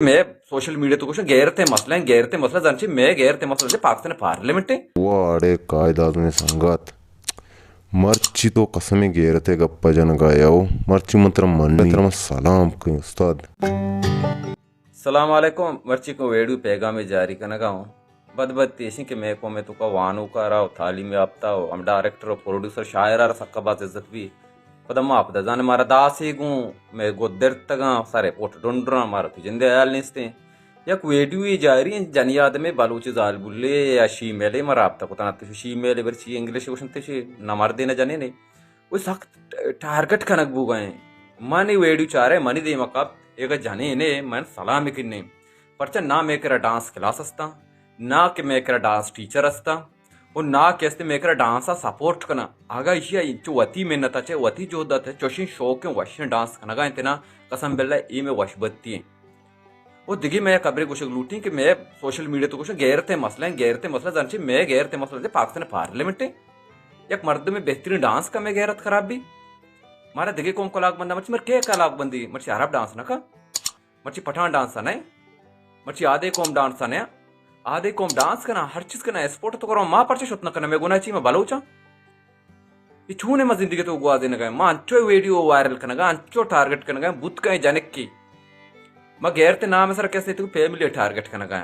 مئے social media تو گوشن غیرت مسئلہ ہیں، غیرت مسئلہ زانچی، مئے غیرت مسئلہ چہ پاکستان پارلیمنٹ ہیں۔ واڑے قائد اعظم سنگت، مرچی تو قسم غیرت گپ جنگا یو، مرچی من ترا منی، ترا من سلام کئی استاد۔ السلام علیکم، مرچی کو ویڈیو پیغام جاری کنگا ہوں۔ بد بد تیشیں کہ مئے قوم توکا وانوکارا و تعلیم یافتہ و ہم ڈائریکٹر و پروڈیوسر شاعرارا سکا باز عزت بی۔ پدا ما پدا زانے مارا داسے گوں مئے گد درتگاں، سرے پوٹ ڈنڈراں، مارا تو جندے حیال نیستیں۔ یک ویڈیوے جاری انت، جنی آدمے بلوچ زالبولے یا شیمیلے، ما رابطہ کتنا، تو شیمیلے برچی انگلش گوشنت، شی نہ مردے نہ جنینے۔ وہ سخت ٹارگٹ کنگ بوگا ہیں۔ من اے ویڈیو چارے، منی دیما کپت، اگہ جنینے من سلام کنیں۔ پرچہ نہ مئے کرا ڈانس کلاس استاں، نہ کہ مئے کرا ڈانس ٹیچر استاں، و نا کہ است مئے کرا ڈانس ء سپورٹ کناں۔ اگاں ایشی ء انچو وتی محنت ء چہ وتی جہد ء چہ چوشیں شوقیں وشیں ڈانس کنگا انت نا، قسم باللہ اے مئے وش بتی انت۔ و دگہ مئے یک ہبرے گوشگ لوٹیں کہ مئے سوشل میڈیا تو گوشن غیرت ء مسئلہ ہیں، غیرت ء مسئلہ زانچی، مئے غیرت ء مسئلہ چہ پاکستان پارلیمنٹ ہیں۔ یک مردمے بہترین ڈانس کا مئے غیرت خراب بی؟ مارا دگہ قوم کلاک بندہ مرچی، مر کے کلاک بندی مرچی عرب ڈانس نہ کا؟ مرچی پٹھان ڈانس نہ، مرچی آدے قوم ڈانس نہ، آدے قوم ڈانس کنا، ہر چیز کنا، اسپورٹ تو کرو، ما پرچہ شت نہ کنا، مئے گناہ چی، ما بلوچاں۔ یہ چونے ما زندگی تو گوازینگا، ما انچو ویڈیو وائرل کنگا، انچو ٹارگٹ کنگا، بوت کئے جنک کی۔ ما غیرت نام سر کیسے تو فیملی ٹارگٹ کنگا۔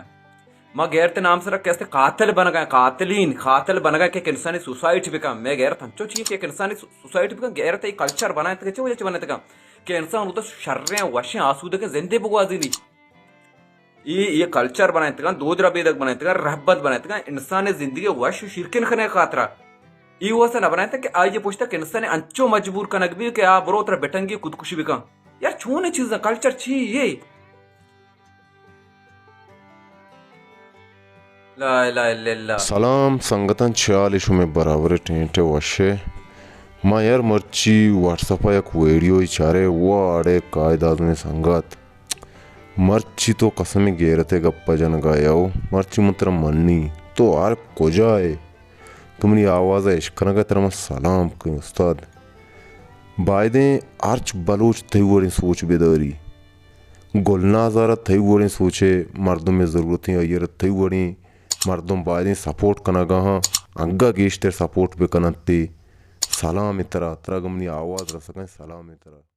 ما غیرت نام سر کیسے قاتل بنگا، قاتلین، قاتل بنگا کہ انسانی سوسائٹی بکن۔ مئے غیرت انچو چی کہ انسانی سو-، سوسائٹی بکن، غیرت ای کلچر بنائیں تک چے وجہ چے بنائیں تک کہ انسان ہوتا شریں وشیں آسودگیں زندے بگوازینی۔ اے، اے کلچر بنائینتگاں، دود ربیدگ بنائینتگاں، رہبند بنائینتگاں، انسان ء زندگی ء وش و شیرکن کنگ ء خاطرا۔ اے واسطہ نہ بنائینتگ کہ آئی ء پشتا کہ انسان ء انچو مجبور کنگ بی کہ آ برو ترا بٹنگی خودکشی بکن۔ یار چونیں چیزاں، کلچر چی یے؟ لا الہ الا اللہ۔ سلام سنگتاں، چے حال شمے؟ برابر ٹینٹ وشے۔ ما یار مرچی واٹس اپ ء یک ویڈیو چارے، واڑے قائد اعظم سنگت۔ مرچی تو قسم غیرت ء گپ ء جنگا یو، مرچی من ترا منی، تو ہر کجا ئے، تو منی آواز ء اشکنگ ء ترا من سلام کئیں استاد۔ بایدیں ہرچ بلوچ تئی وڑیں سوچ بداری۔ گلناز ء را تئی وڑیں سوچ ء مردم ء ضرورت ایں، آئی ء را تئی وڑیں مردم بایدیں سپورٹ کنگا ہاں، انگا گیشتر سپورٹ بکننت۔ سلام ترا، ترا گوں منی آواز رسگا، سلام ترا۔